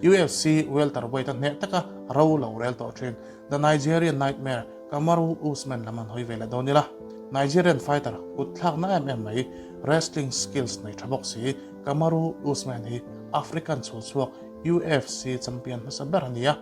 UFC welterweight-a hneh taka ro lo rel tawh thin The Nigerian Nightmare Kamaru Usman lam han hawi ve leh dawn ila. Nigerian fighter kut thlakna em em mai, wrestling skills nei tha bawk si Kamaru Usman hi African chhulchhuak UFC champion hmasa ber a ni a.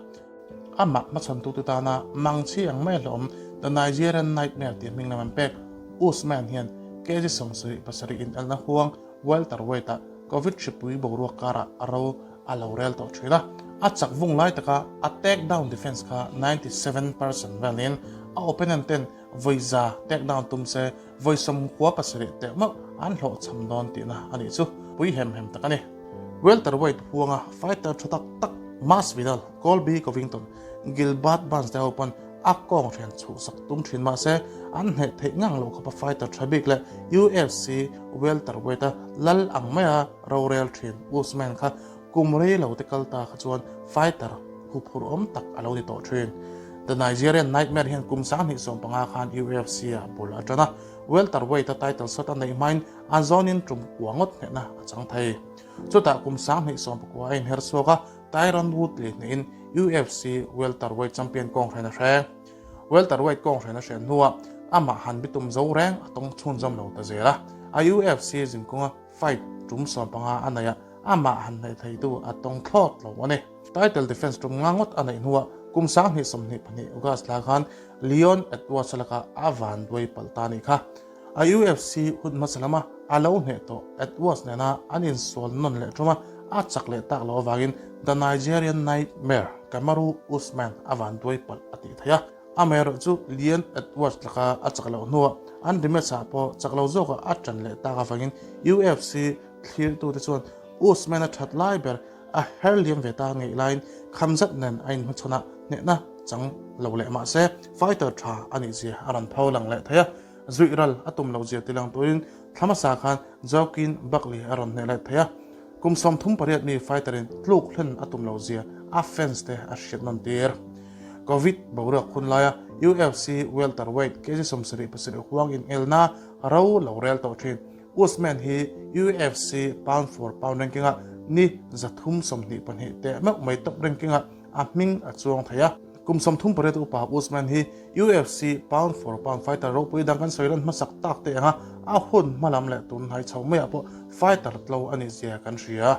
Amah hmachhawntute tana mangchhi ang mai a hlawm The Nigerian Nightmare tih hming lam an pek. Usman hian kg 77 inelna huang welterweight-ah Covid hripui boruak karah a ro a lo rel tawh thin a. A chak vung lai taka a takedown defense kha 97% velin a opponent ten vawi za takedown tum se vawi 97 teh meuh an hlawhchham dawn tihna a nih chu pui hem hem tak a ni. Welterweight huanga fighter tha tak tak Masvidal, Colby Covington, Gilbert Burns te ho pawn a kawng thian chhuhsak tum thin mahse an hneh theih ngang loh khawpa fighter tha bik leh UFC welterweight-a lal ang maia rorel thin Usman kha kum rei lo te kal ta kha chuan fighter huphurh awm tak a lo ni tawh thin. The Nigerian Nightmare hian kum 2015 khan UFC-ah bul a tan a, welterweight-a title shot a neih hmain a zawnin tum kua ngawt hnehna a chang thei. Chutah kum 2019 a inher chhuak a, Tyron Woodley hnehin UFC welterweight champion kawng hren a hre. Welterweight kawng hren a hren hnuah amah han bitum zo reng a tawng chhunzawm lo ta zel a. A UFC zinkawnga fight tum 15 a neih a, amah han hnaih theitu a tawng thlawt lo a ni. Title defense tum nga ngawt a neih hnuah kum 2022 August thla khan Leon Edwards lakah a vanduai palh ta a nih kha. A UFC hun hmasa lama a lo hneh tawh Edwards nena an insual nawn leh ṭum a, a chak leh tak loh avangin The Nigerian Nightmare Kamaru Usman a vanduai palh a tih theih a. Amaherawhchu Leon Edwards laka a chak loh hnuah an rematch ah pawh chak lo zawkah a ṭan leh tak avangin UFC thlirtute chuan Usman a ṭhat lai ber a her liam ve ta ngeih laiin Khamzat nen a inhmachhawn a, hnehna chang lo leh mahse fighter ṭha a nih zia a rawn pho lang leh thei a. Zuih ral a tum lo zia tilang turin thla hmasa khan Joaquin Buckley a rawn hneh let thei a, kum 38 mi fighter in tluk hlen a tum lo zia a fans te a hriat nawn tir. Covid boruak hun laia UFC welterweight kg 77 huang inelna ro lo rel tawh thin Usman hi UFC pound for pound ranking ah ni 322 teh meuh mai top ranking ah a hming a chuang thei a. Kum 38 upa Usman hi UFC pound for pound fighter ropui dang kan sawi lan hmasak tak te anga a hun hmalam leh tun hnai chho maiah pawh fighter tlo a nih zia kan hria.